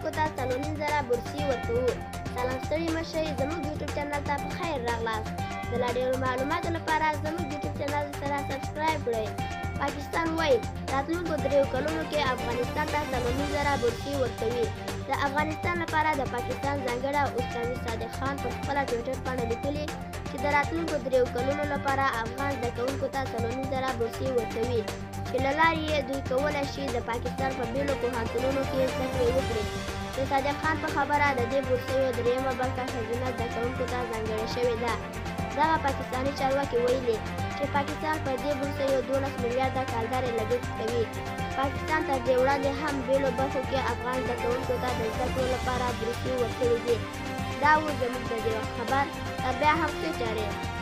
کوونکو ته 4.5 زره بورسیې ورکوو. سلام، ستړي مه شئ. زموږ یوټیوب چینل ته په خیر راغلاست. د لا ډېرو معلوماتو لپاره زموږ یوټیوب چینل سره سبسکرایب کړئ. پاکستان وایي، راتلونکو 3 کلونو کې افغانستان ته 4.5 زره بورسیې ورکوي. د افغانستان لپاره د پاکستان ځانګړی استازي صادق خان پر خپله ټویټر پاڼه لیکلي چې د راتلونکو 3 کلونو لپاره افغان زده کوونکو ته 4.5 زره بورسیې ورکوي، چې له لارې یې دوی کولی شي د پاکستان په بېلو پوهنتونونو کې زده کړې وکړي. د صادق خان په خبره، د دې بورسیو درېیمه برخه ښځینه زده کوونکو ته ځانګړې شوې ده. دغه پاکستاني چارواکي ویلي چې پاکستان پر دې بورسیو 12 میلیارده کالدارې لګښت کوي. پاکستان تر دې وړاندې هم بېلو برخو کې افغان زده کوونکو ته د زده کړو لپاره بورسیې ورکړې دي. دا و زموږ د دې وخت خبر. تر بیا هم ښې چارې.